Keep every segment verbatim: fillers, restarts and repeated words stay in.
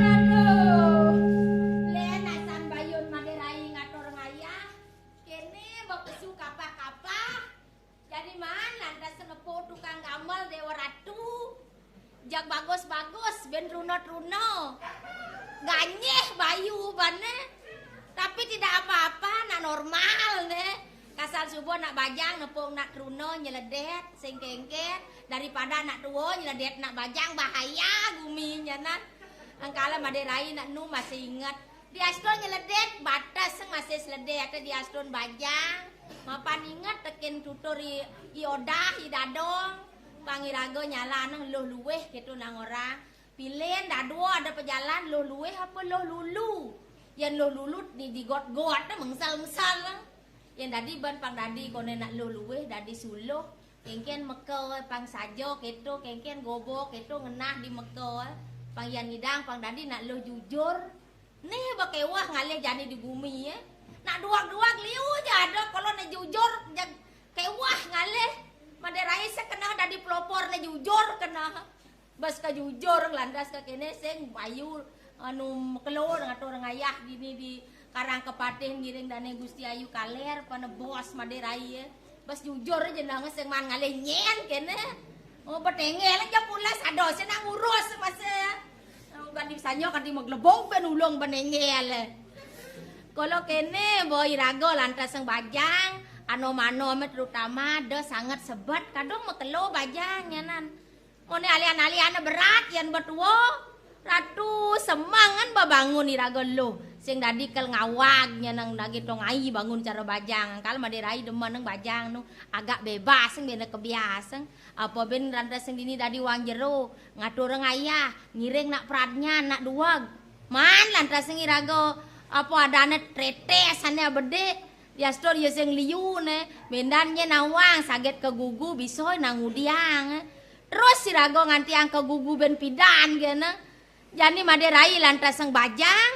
Aduh, lén asan bayun Madé Rai ngatur ngayah. Kéné ba pesu kapah-kapah. Jadi maan lantas nepu tukang gamel Déwa Ratu. Jag bagus-bagus, bén truna-truna. Ganyéh bayu bané. Tapi tidak apa-apa, nak normal né. Kasal suba nak bajang nepuk nak truna nyeledét, sing kénkén, daripada nak tua nyeledét nak bajang, bahaya gumi nyanan. Angkala Madé Rai nak nu masih inget. Diastur nyeledét batas sing masih seledét, diastur bajang. Mapan inget tekén tutur i, i Odah, i Dadong. Pang iraga nyalané luh luwih kéto nang orang. Pilin dadua ada pajalan luh luwih apa luh lulu. Yén luh lulu ni digot-got, mengsel-mengsel. Yén dadi ban pang dadi koné nak luh luwih dadi suluh. Kénkén meka pang saja kéto, kénkén goba kéto ngenah di meka. Pang yén ngidang pang dadi nak luh jujur. Nih ba kéweh ngalih jani di gumi, ya. Nak duag-duag liu ja ada, kalau né jujur, jag kéweh ngalih. Madé Rai sing keneh dadi pelopor né jujur keneh. Bas ka jujur, lantas ka kéné sing bayu, anu, makelo ngatur ngayah dini di Karang Kepatih ngiring dané Gusti Ayu Kalér, panebos Madé Rai, ya. Bas jujur jenenga sing maan ngalih nyén kéné. Oh, beténgél aja pulas, ada sing nak ngurus masih. Oh, ganti sanyo, ganti maglebong, ben ulung benéngél. Kala kéné, ba iraga lantas sing bajang, ano-mano mé terutama, da sanget sebet, kadung makelo bajang nyanan. Moné alian-aliané berat, yén ba tua, Ratu semangan ba bangun iraga luh. Sing dadi kel ngawag nyanang dagi tong ai bangun cara bajang. Kal Madé Rai demen nang bajang nu agak bebas, sing bena kebiasang. Apa ben lantas sing dini dadi wang jero, ngatur ngayah, ngiring nak pradnya, nak duag. Man lantas sing iraga, apa adané tretes ané abedé, diastur ya sing liu né, bendan nyé nawang, saget kegugu, bisa nang udiang. Terus iraga ngantiang kegugu ben pidan kéné. Jani Madé Rai lantaseng bajang,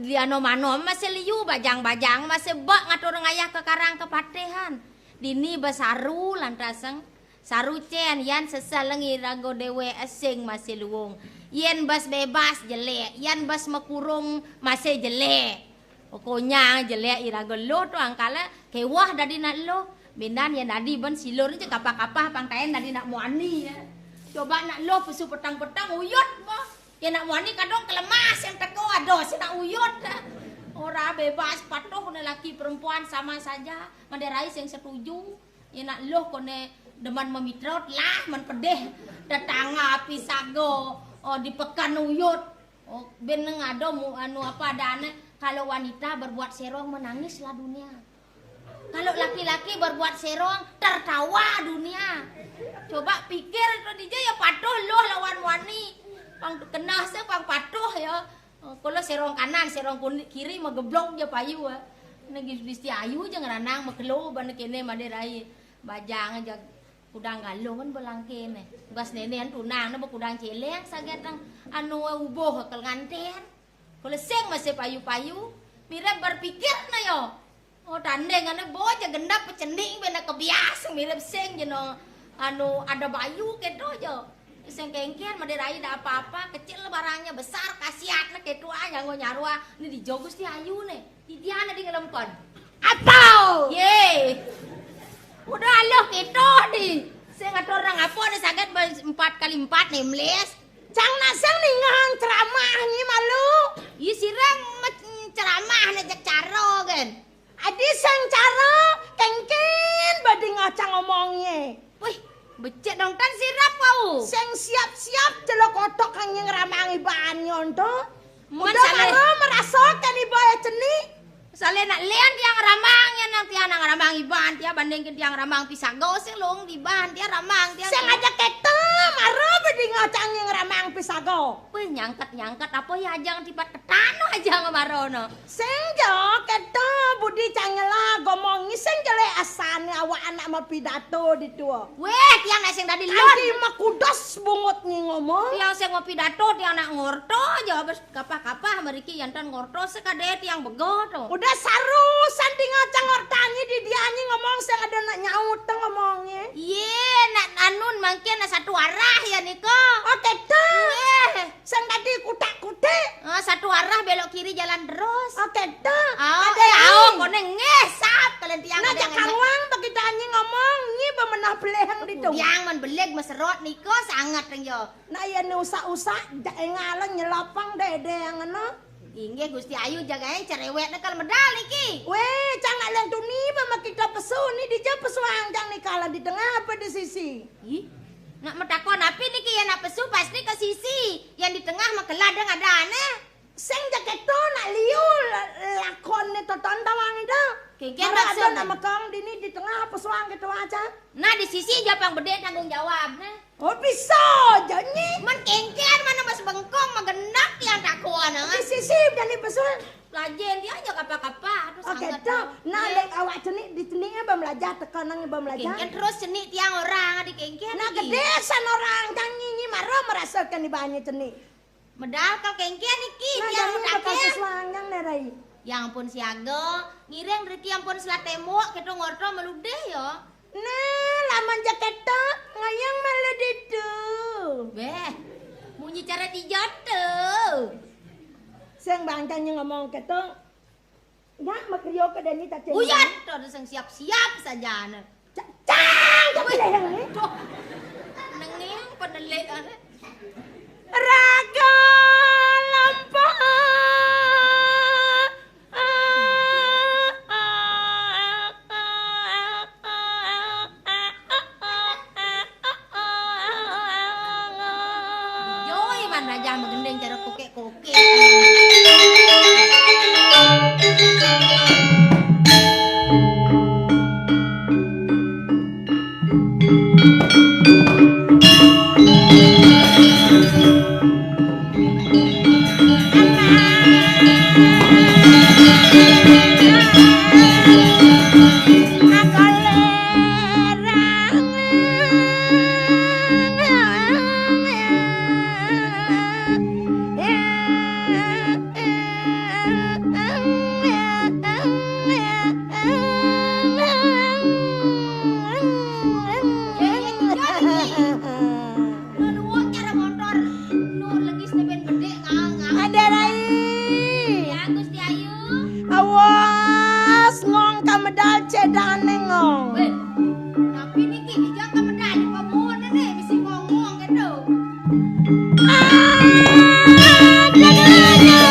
diano mano masih liu, bajang-bajang masih bek ngatur ngayah ke Karang Kepatihan. Dini besaru lantaseng, saru cén, yan sesel ngi rago déwék sing masih luung. Yén bas bebas jelék, yan bas mekurung masih jelék. Pokoknya jelék irago luh tu angkala kewah dadi nak luh. Bendan ya dadi ben silur je kapah-kapah pang taén dadi nak muani ya. Coba nak luh pesu petang-petang uyut mah. Ya nak muani kadung kelemas yang teko aduh si nak uyut. Ora bebas patuh ne laki perempuan sama saja. Madé Rai sing setuju. Ya nak luh kone demen memitrot lah men pedih tetangga pisago, oh, di pekan uyut. Oh, ben neng ada mu, anu apa adane, kalau wanita berbuat serong menangislah dunia. Kalau laki-laki berbuat serong tertawa dunia. Coba pikir itu dija ya patuh luh lawan wani. Pang kenah se pang patuh ya. Oh, kalau serong kanan, serong kun-, kiri mah geblong ja payu, ah. Negi Gusti Ayu ja ngeranang makelo bane kene Madé Rai. Bajang ja kudang galungan belangkene. Bas nenean tunang ne bekudang celeng sagetang anu ubuh kel nganten. Kalau sing masih payu-payu, mirip berpikir na yo. Oh, tanding ane bo ja gendap pecening bena kebias mirip sing jeno anu ada bayu kedo jo. Sing kengkian Madé Rai dak apa-apa, kecil barangnya besar, kasiat ne kedo ah nyanggo nyarua. Ini di jo Gusti Ayu ne. Di dia ne di ngelempon. Atau. Ye. Udah aloh kedo di. Sing atur nang apa ne saget ba-, empat kali empat ne mles. Cang nasang ningang ceramah nyi malu. Yi sirang me-, ceramah ne jek caro kan. Adi sing cara kengken bading aca ngomongnya. Wih, becik dong tan sirap kau. Sing siap-siap jelo kotok kang nying ramang iban nyonto. Mun udah sale. Maro merasa kan iba ya ceni. Sale nak lian tiang ramang ya nang tiang nang ramang iban tiang bandingke tiang ramang pisago sing lung di ban tiang ramang tiang. Sing aja keta maro bading aca nying ramang pisago. Wih, nyangket-nyangket apa ya aja tipat ketano aja ngemaro no. Sing ja keta budi cang nyela gomongi sing jelek asane awak anak mapidato di tua. Weh, tiang nak sing dadi lon. Kanti makudos bungut ngi ngomong. Tiang sing mapidato, tiang nak ngorto ja bes kapah-kapah meriki yantan ngorto sekade tiang bego to. Udah saru sanding aca ngortani di dia nyi ngomong sing ada nak nyaut to ngomonge. Iye, Anun mangkin satu arah ya nika. Oh, kéto. Nggih. Sing dadi kutak-kutik. Ah, satu arah belok kiri jalan terus. Oh, kéto. Ao, Ada eh, ao, ini. Koné nggih, sap kalian tiang. Nah, ada jak ngajak. Kawang begitu anjing ngomong, nyi bemenah belih yang ditu. Yang men beleg meserot nika sangat ring yo. Nah, ya ni usak-usak, jak engalon nyelopang dede yang ngono. Inggih Gusti Ayu jagain cerewet nekal medal niki. Wéh, cang nak leng tuni ba makita pesu ni dija pesu angkang ni kala di tengah apa di sisi? Ih, nak metakon api niki ya nak pesu pasti ke sisi. Yang di tengah mah kelad deng ada aneh. Sing ja keto nak liu la-, lakon ni toton tawang ida. Kengken Mara ada maksudnya. Nak mekang dini di tengah pesu angkang keto aja. Nah, di sisi ja pang bedé tanggung jawab, nah. Oh, bisa ja nyi. Men kengken mana mas bengkong magendak tiang takon, ah. Di sisi jani pesu. Lajen dia aja kapa-kapa. Aduh, oh, sangat gitu. Tahu. Nah, ya. Lek awak cenik di cenik ba melajah, tekan nang ba melajah. Kengken terus cenik tiang orang di kengken. Nah, iki. Gedé san orang cang nyi, nyi mara merasakan di banyu cenik. Medal kal kengken iki. Nah, tiang jani bakal mutakin. Sesuangan, Nerai. Yang pun siaga, ngiring riki ampun selat tembok, kita ngorto meludeh ya. Nah, laman ja keto, ngayang malu ditu. Béh, munyi cara dijata. Sing bangkang ngomong keto, nyak makrio ke deni tak ceng. Uyat, ada sing siap-siap saja, nah. Ca-, cang, tapi leheng ni. Tuh, nenging penelik, ah. Raga lampa. Joi man raja magending cara kokek-kokek. Nuwun cara montor, nu legis teben gedé, ngang, ngang. Ada rai. Ya, Gusti Ayu. Awas, ngong kamedal cedane ngong. Wéh, tapi niki dijang kamedal di pamuhun né, bisi ngong-ngong gitu. Ah, ada, ada.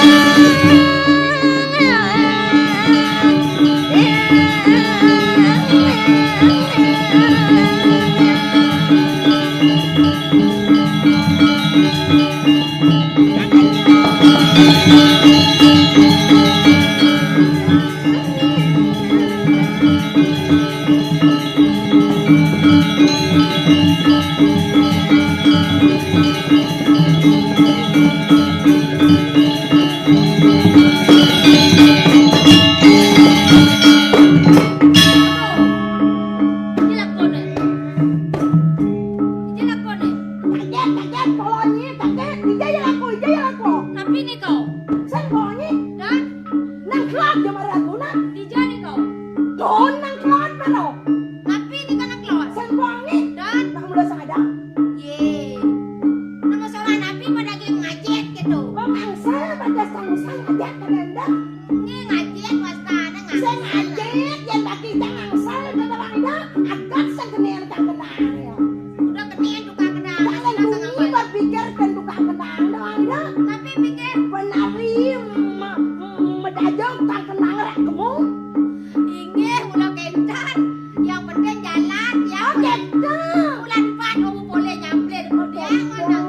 Iki lakone. Iki lakone. Kaget, kaget, polonyi, kaget. Ija ya laku, ija ya laku. Tapi nika. Sing polonyi. Dan? Nang kelot ya mara laku, nah. Ija nika. Don nang kelot mara. Tapi nika nang kelot. Sing polonyi. Dan? Nang mula sing ada. Ye. Nama solah nabi pada lagi ngajet gitu. Kok mangsa pada sang-sang ajak ke dendam? Nggih, ngaji wastane ngaji. Sing ngaji yen bagi cang angsal kata Bang Ida, adat sing genah kang kenang ya. Udah genah tukang kenang. Jangan bumi berpikir dan tukang kenang doang Ida. Tapi pikir penari me-, me-, medajok kang kenang rak kemu. Inggih, mula kentan. Yang penting jalan, yang penting bulan empat kamu boleh nyamplin. Kemudian mana?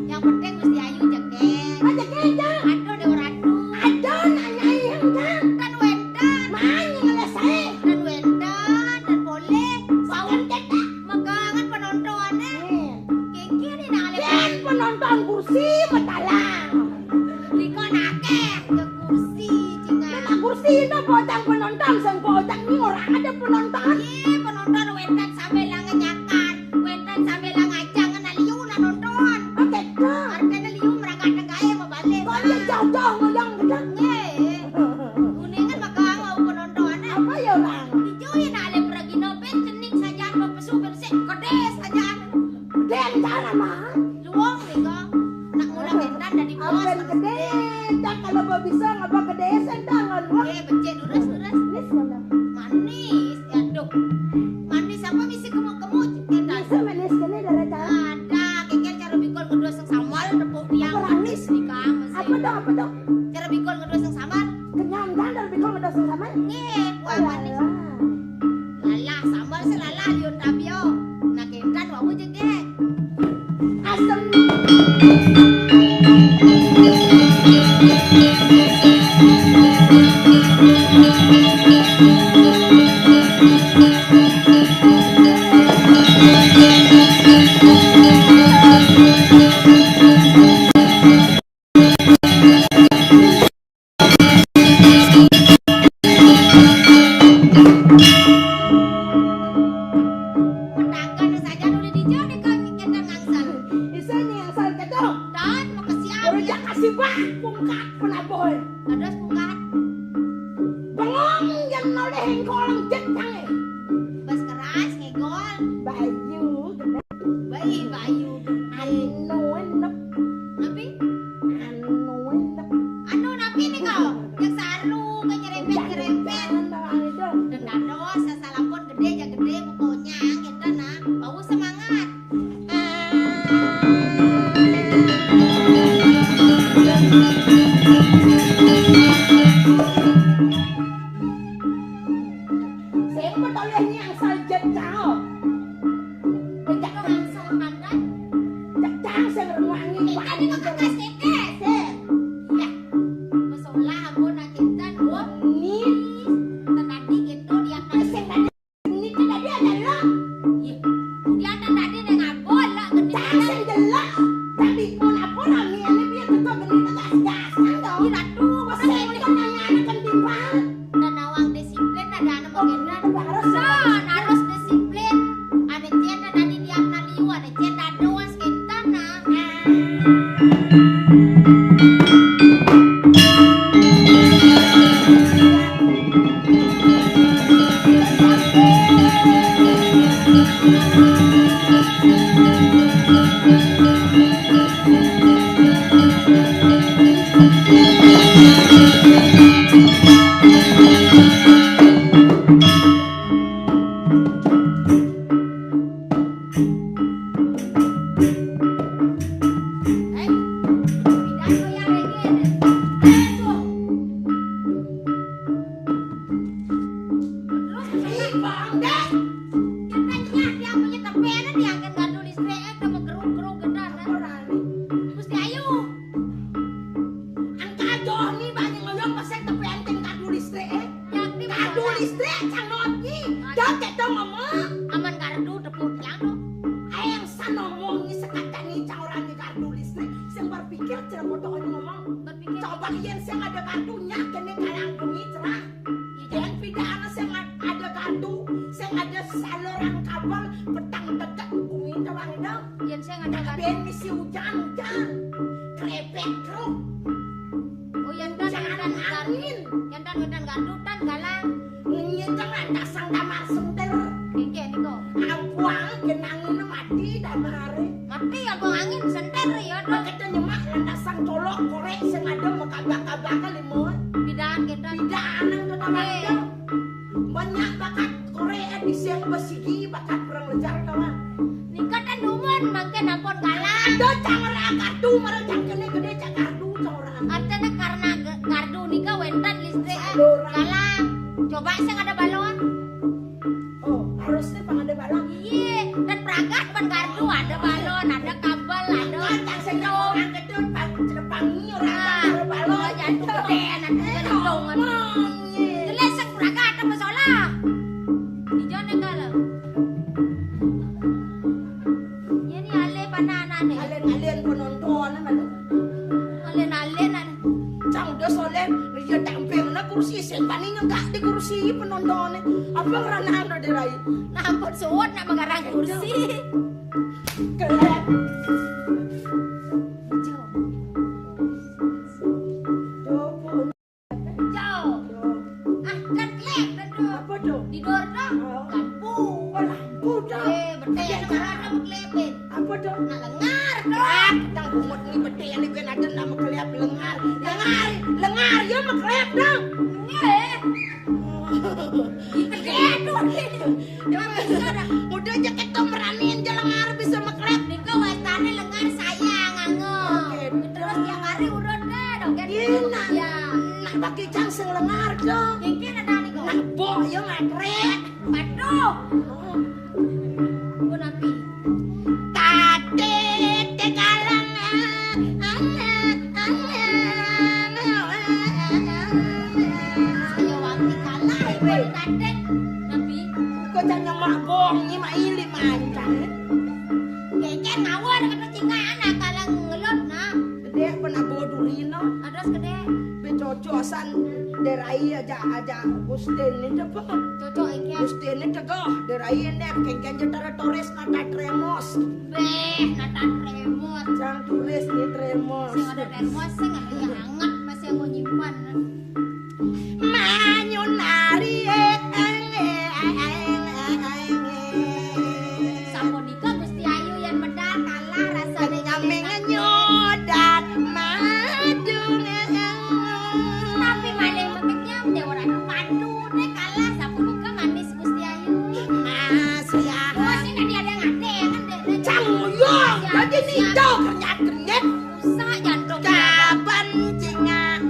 Yang penting Gusti Ayu jegeng. Oh, jegeng, Jang. Aduh, Dewa Ratu. Aduh, nak nyai, Jang. Kan wénten. Main ngeles ae. Kan wénten, kan boleh. Sawan kita. Luwung nika. Nak ngulang entan dadi bos. Ampun gedé, tak kalau mau bisa ngapa gedé sendang luwung. Eh, becik durus, durus. Manis mana? Manis, ya aduh. Manis apa misi kemuk-kemuk entan? Bisa manis kene darah darah. Ada, kengken cara bikul ngedus sing sambal, tepuk tiang manis nika mesti. Apa dong, apa dong? Cara bikul ngedus sing sambal. Kenyang kan cara bikul ngedus sing sambal? Nggih, kuah manis. Alah. Lalah, sambal sing lalah liun tabio. Nak entan wau jegek. Asem. Petangga saja nuli dijauh di kau nyetan angsal. Isa ni angsal kedo. Dan makasih. Udah kasih bah pungkat penaboy. Terus pungkat. Bengong yang noleh engkol jet tange. Bas keras ngegol. Bayu. Bayi bayu. Anu enek. Napi? Anu enek. Anu napi nih kau? Yang saru, kayak nyerempet-nyerempet. Dan dados, asal ampun gedé, ja gedé, pokoknya kita nah, bau semangat. Sing betoleh ni angsal jet cao. Jet cao angsal mandan. Jet cao sing rewangi. Ikan itu kertas tetes. Sing. Ya. Masalah ampun akintan. Ni. Tadi gitu dia kan. Sing tadi. Ni kan tadi ada lo. Iya. Dia kan tadi nang abol lah. Jet cao sing delok. Tapi pun apa rame ini dia tetap geni tegas-tegasan dong. Iya, tuh. Sing kan nanya anak kan timbang. Dan nawang disiplin ada anak bagian harus. Nah, harus disiplin. Ada cien ada di diam na liu, ada cien ada was kita nah. Ih, Bang Dek. Katanya dia punya tepenan yang kan gardu listrik, eh, sama gerung-gerung gedar, kan? Apa rani? Gusti Ayu. Angka Joni banyak ngoyong pasang tepean kan gardu listrik, eh. Gardu listrik, cang notnyi. Dah, cek dong, ngomong. Aman gardu, tepuk tiang, dong. Ayo, yang sana ngomong, ini sekatan nih, cang orang di gardu listrik. Sing berpikir, cek motor ngomong. Berpikir. Coba yen sing ada gardunya, kene kalang bengi cerah. Yen pidana sing ad-, ada gardu, sing ada saluran kabel, petang dekat bumi tawang dong. Yen sing ada gardu. Ben misi hujan, hujan. Krepek keruk. Oh, yen tan, hujan, yen tan, angin. Yen tan, yen tan gardu, tan galang. Ngenyit kan landasan damar senter. Kengke niko. Ampuang genangin mati damare. Mati apa angin senter ya, dong. Makanya nyemak landasan colok korek sing ada mekabak-kabak limo. Bidaan kita. Bidaan nang tetangga. Oke. Banyak bakat korek di siang besigi bakat perang lejar kawan. Nika tan dumun mangke napon galang. Ada cang ora kartu, mara cang kene gede cang kartu, cang ora. Artinya karena ge-, gardu nika wenten listrik, eh, galang. Coba sing ada balon. Oh, harusnya pang ada balon. Iya, dan pragat ban gardu ada balon, ada kabel, ada. Kan cang sing orang gedut, pang, pang ni orang ada balon. Oh, jatuh. Gede, anak gedung. Jelas sing pragat apa salah? Ijo nika lho. Iya ni alih panah anakne. Alih-alih penonton, malu. Alih-alih anakne. Cang udah soleh, iya tampil na kursi, sing paling enggak di kursi penontonnya. Apa ngerana udah dirai? Nampun suwut nak mengarang kursi. Kelek. Jauh. Ah, kan klep, kan, tuh. Apa tuh? Tidur, tuh. Oh. Lampu. Oh, lampu, tuh. Eh, betul, ya, sekarang kamu klepin. Apa Nak lengar, Dong. Dang bungut ni bedé ni ben ada nama kelihap lengar. Lengar, lengar, ya mekelihap, Dong. Nggih. Gedé tuh. Ya, bisa dah. Udah aja kita meraniin aja lengar bisa mekelihap. Nika wastane lengar sayang, nganggo. Oke. Terus tiap hari urut deh, dong. Iya, nak. Ya. Nak bagi cang sing lengar, Dong. Iki ada nih, kok. Nak bok, ya, mekelihap. Waduh. Pun api. Tatit tegalang. Saya wangi kalah, ibu tatit. Nabi. Kok jangan mak bongi, mak ili mancang. Keken ngawur, kata cingak anak, kalang ngelut, nah. Gedé apa nak bodo rino? Atas gedé. Be cocok san derai aja, aja Gustin ini apa? Cocok iki. Gustin ini tegah, derai ini kengken jetara Torres nata tremos. Beh, nata tremos. Cang tulis ni tremos. Sing ada tremos, sing ada yang hangat, masih aku nyimpan. Manyun ari, eh, eh, eh, eh, eh, eh, eh. Sapunika Gusti Ayu yen medal kalah rasane nyaming nyodat madung. Tapi malih mekenyam, Dewa Ratu Padune kalah sapunika manis Gusti Ayu. Mas ya. Wah, sing dadi ada ngate kan, Dek? Cang yo, dadi ninja kernyat-kernyet. Rusak jantung. Kapan cingak.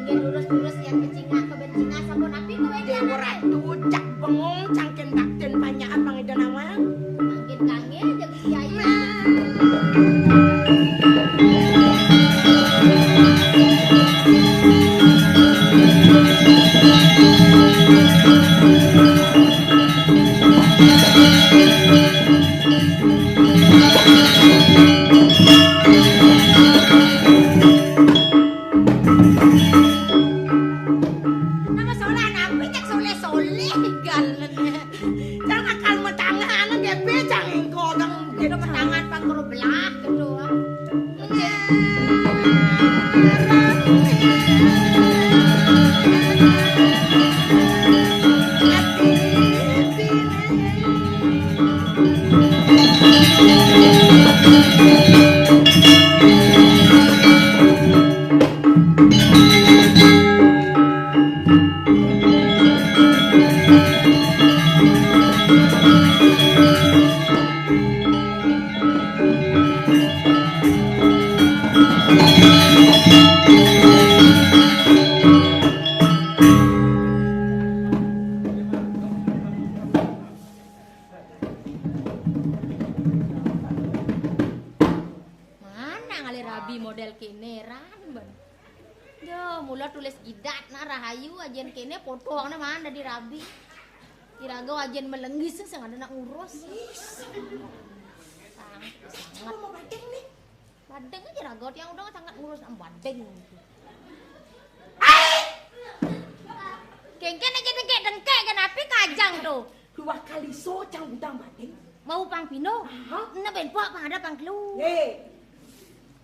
Inggih lurus-lurus yang kecingak, kebencingak, sampun api kowe. Dewa Ratu, cak bengong, cangkin baktin, panyakan pangida nawang. Mangkin kange aja Gusti Ayu. Nama soleh nabi cek soleh-soleh galen. Jangan akal metangan, dia bejang engko dang. Itu metangan pang karo belah, gitu. Mana ngalih rabi model kene, ran, ben. Yo, mula tulis gidat, nah, rahayu, ajen kene, potongne mana dadi rabi. Iraga ajen melenggis, sing ada nak ngurus. Sang, sanget. Mau badeng nih. Badeng aja raga, tiang udah sangat ngurus, nah, badeng. Ai! Kengken aja dengkek-dengkek, kenapi kajang tuh? Dua kali so, cang budang badeng. Mau pang pino? Aha. Ena ben pok pang ada pang kelu. Ye.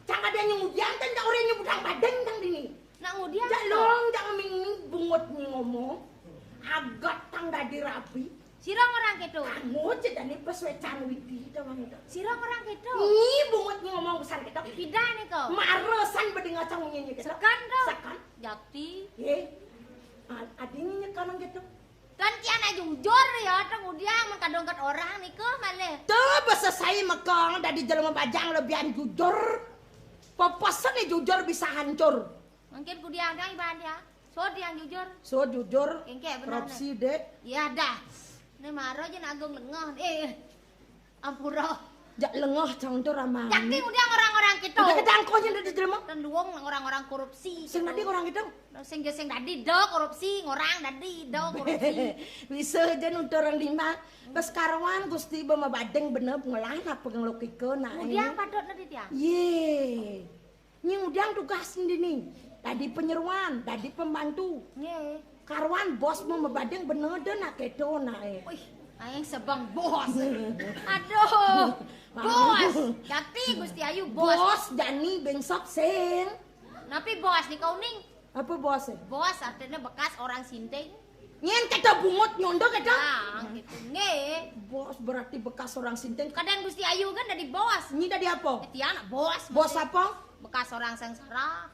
Cang ada nyang ngudiang, kan cang orang nyang budang badeng, cang dini. Nak ngudiang, cak long, cang ming bungut ni ngomong. Agat tang dadi rabi. Sira ngorang keto. Kamu cedane pesuecan widi, tawang itu. Sira ngorang keto. Ni bungut ni ngomong besar keto. Pidan iko. Maresan bedinga cang nyanyi keto. Sekan to. Sekan. Jakti. Ye. A-, adine nyekan keto. Kan tiana jujur ya, teng udiang mengkadongkat orang niko malih. Tuh, besesai mekong dadi jelema bajang lebihan jujur. Pepesen ni jujur bisa hancur. Mungkin kudiang dang iban ya. So tiang jujur. So jujur. Engke bener. Korupsi, Dek. Iya dah. Ini maro aja nagung lengah. Eh, ampura. Jak lengah cang tu ramah. Jakti udiang orang-orang kita. Udah ketangkoh yang dadi jelema. Tenduwung orang-orang korupsi. Sing dadi orang kita. Sing sing dadi do korupsi, ngorang dadi do korupsi. Bisa aja nutur orang lima. Pas karuan Gusti bema badeng bener ngelah apa ngelukike nak. Udiang patut dadi tiang. Ye. Nying udiang tugas sendiri. Dadi penyeruan, dadi pembantu. Nggih. Karuan bos mau mebading bener deh nak kedo nak eh. Wih, aing sebeng bos. Aduh, bos. Jakti Gusti Ayu bos. Bos jani bengsop sing. Napi bos nih kau ning? Apa bos eh? Bos artinya bekas orang sinting. Nyén kéto bungut nyondo kéto? Ah, gitu. Nggih. Bos berarti bekas orang sinten. Kadén Gusti Ayu kan dadi bos. Nyi dadi apa? Tiang anak bos. Bos apa? Bekas orang sengsara.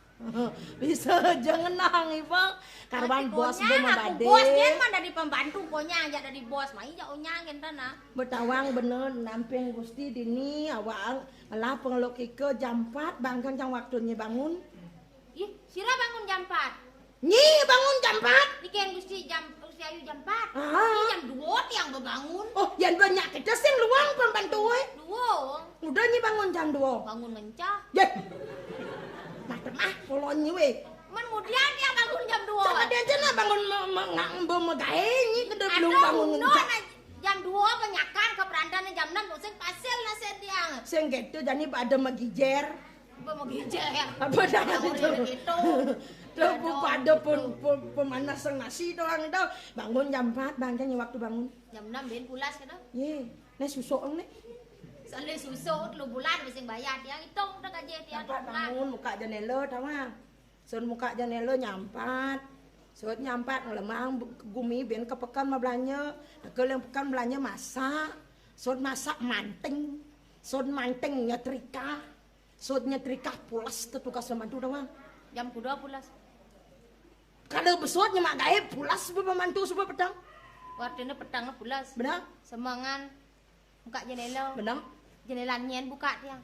Bisa aja ngenang, Ibu. Karuan bos. Bos nyén mah dadi pembantu, pokoknya aja dadi bos. Mai ja onyang kénten, nah. Betawang bener, namping Gusti dini, awak ngelah pengeluk ika jam empat, bangkang jam waktu nyi bangun. Ih, sira bangun jam empat? Nyi bangun jam empat. Niki yang Gusti jam, Gusti Ayu jam empat. Ah. Nyi jam dua tiang bebangun. Oh, yang banyak kita sing luang pembantu, eh. Luang. Udah nyi bangun jam dua. Bangun ngencah. Yeh. Macam ah, polon nyi, weh. Men mudian tiang bangun jam dua. Coba dia aja nah bangun me, me, ngang, be, megaé, nyi kedua belum bangun ngencah. Jam dua banyakan ke perandan jam enam sing pasil nasi tiang. Sing gitu, jadi pada megijer. Apa mau gijek ya? Apa dah itu? Gitu. Tuh, bu, pada pun, pun, pemanasan nasi doang itu. Bangun jam empat, bangkang waktu bangun. Jam enam ben pulas gitu. Ye, nih susuk nih. Soalnya susuk, lu bulan mesti bayar. Tiang hitung udah gaji tiang. Empat bangun, buka jendela, tawa. Sun buka jendela nyampat. Sud nyampat ngelemang bu-, gumi ben ke pekan mau belanja. Teke yang pekan belanja masak. Sud masak manting. Sud manting nyetrika. Sud nyetrika pulas tu tugas pembantu doang. Jam kuda pulas. Kalau besut nyemak gaib pulas sebab pembantu sebab petang. Artinya petang pulas. Benar? Semangan buka jendela. Benar? Jendela nyén buka tiang.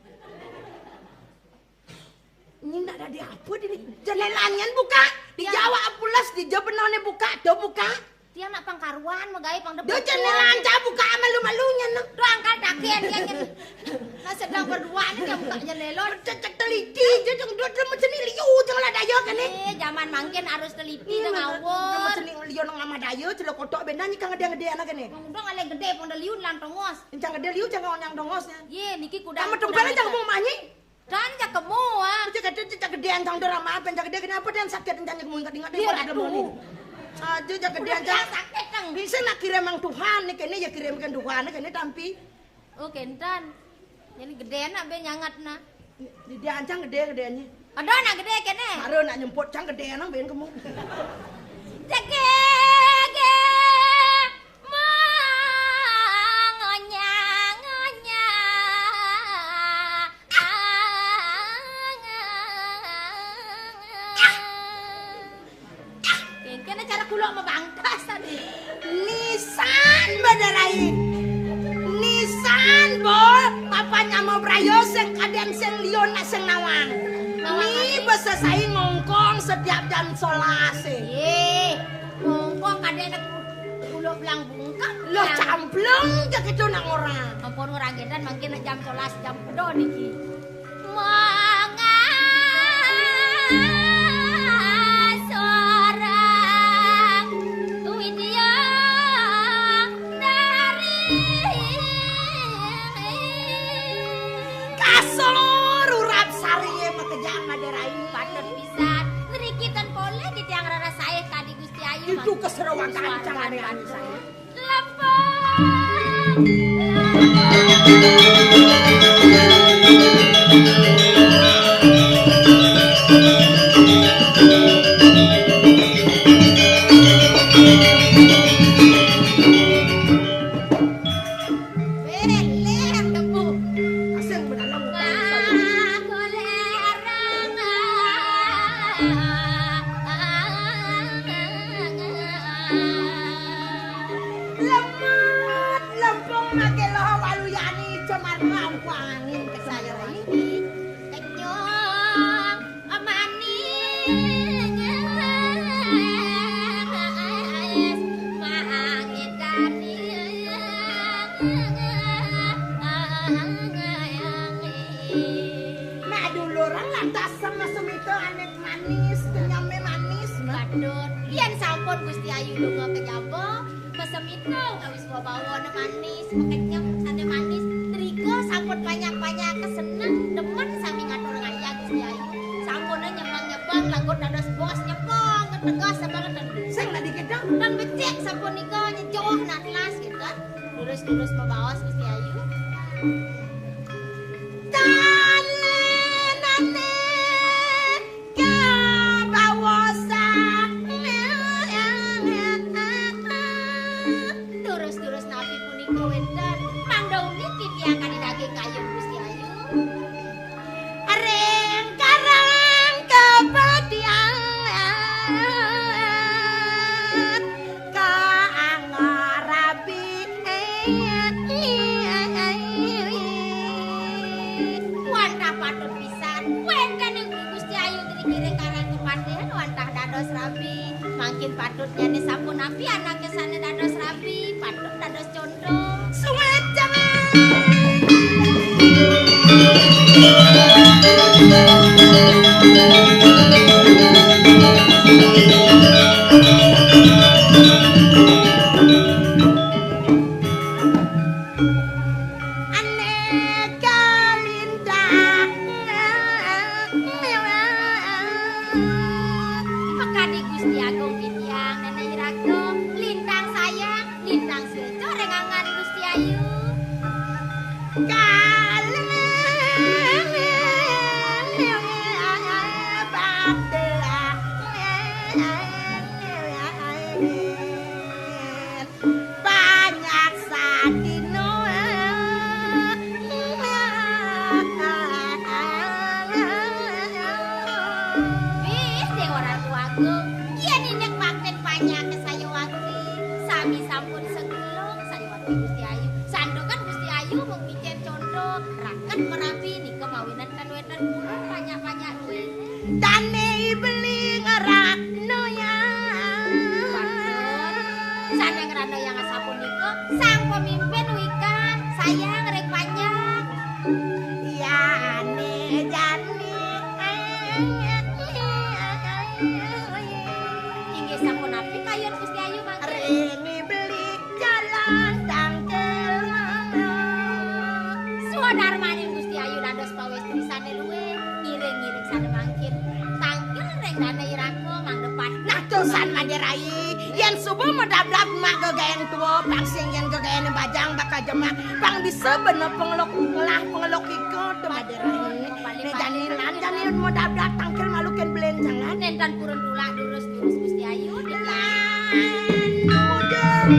Ini ndak ada apa di ni. Jendela nyén buka. Di Jawa pulas, di Jawa benone buka, do buka. Tiang nak pangkaruan, megai pang depet. Dia jendela aja buka malu-malunya, nah. Tuh angkat dakian dia nyén. Nah, sedang berdua nih dia buka jendela. Cek, cek teliti, dia jangan dua, dua macam ni liu, jangan lah daya kan ni. Eh, zaman mangkin harus teliti. Iya, dah ngawur. Dua macam ni liu nang lama daya, celok kotok benar ni kang gede-gede anak ni. Udah ngalih gede, pang dah liu, lan tongos. Yang gede liu, jangan orang dongosnya. Ye, niki kuda. Kamu tumpang jangan mau manyi. Dan cak kemu, ah. Cak gede, cak gedean, tang drama apa, cak gede kenapa dia sakit, cak kemu ingat-ingat dia. Iya, pada aduh. Aja cak gedean, cak sakit, tang. Bisa nak kirim mang Tuhan, ni kene ya kirimkan Tuhan, ni kene tampi. Oh, kentan. Jadi gedean nak be nyangat, nah. Di dia ancang gede, gedeannya. Ada nak gede kene. Ada nak nyemput, cang gede, nang ben kemu. Cek, cek, Kengken acara kulok mebangkas tadi. Nisan badarain. Nisan, Bo, papan nyama brayo sing kadén sing liun nak sing nawang. Nawang ni ati. Besesai ngongkong setiap jam solas, eh. Ye, ngongkong kadén kulok belang bungkam. Loh, belang. Camplung jak itu nak ngorang. Ampun, ngorang gendan mangkin jam solas, jam pedo niki. Mangga sorang widya dari. Kasor urap sari makejang maderai. Patut pisan. Nriki ten polih di tiang rarasaih kadi Gusti Ayu. Itu keserowakan cang ade anu saya. Lempung. Beleh tepuk. Asing bedalang. Wah, golek arang. Lemut, lempung make loho waluyani, cemar mampu angin kesayang ini. Kenyong manis, manis dari. Nah, dulu orang lantas sama semita anek manis, kenyame manis, Mbak. Waduh, yen sampun Gusti Ayu lunga ke jaba, pesemita kawis bawana manis, makenyem sane manis, triga sampun banyak-banyak keseneng, demen sami ngatur ngayah Gusti Ayu. Sampun nyepeng-nyepeng, lagut dados bos nyepeng, ketegas sabanget. Sing tadi kita. Dan becik sampun nika nyejoh natlas gitu. Lurus-lurus mabaos Gusti Ayu. Tanenane kabawosan. Sapunapi anaké sané dados rabi, patut dados conto. Suwécangan. Anéka lintang. Makadi Gusti Agung titiang, Néné Iraga, lintang sayang, lintang suéca ring anggan Gusti Ayu. Kalih Panjak sadina. Ih, Déwa Ratu Agung, yén indik baktin panjaké sayuwakti, sami sampun segelung sayuwakti Gusti Ayu. Santukan Gusti Ayu mung micén conto, raket marabi nika mawinan kan wénten purun panjak-panjak duwé. Dané beli ngerakno ya. Sané ngrana yang asapunika, sang pemimpin wikan sayang ring panjak. Yané jani. Inggih sapunapi kayun Gusti Ayu mangkin? Ring beli jalan tangkil. Swadarmaning Gusti Ayu dados pawéstri sané luwih, ngiring-ngiring sané mangkin. Tangkil ring Dané Iraka mangda pat. Nah, tusan Madé Rai, yén suba madabdab mak gegaén tua, pang sing yén gegaén bajang bakal jemak, pang bisa bena pengeluk ngelah pengeluk ika to Madé Rai. Né jani lan jani madabdab tangkil malukin belénjangan. Nénten purun tulak durus-durus Gusti Ayu. Lan mudeng.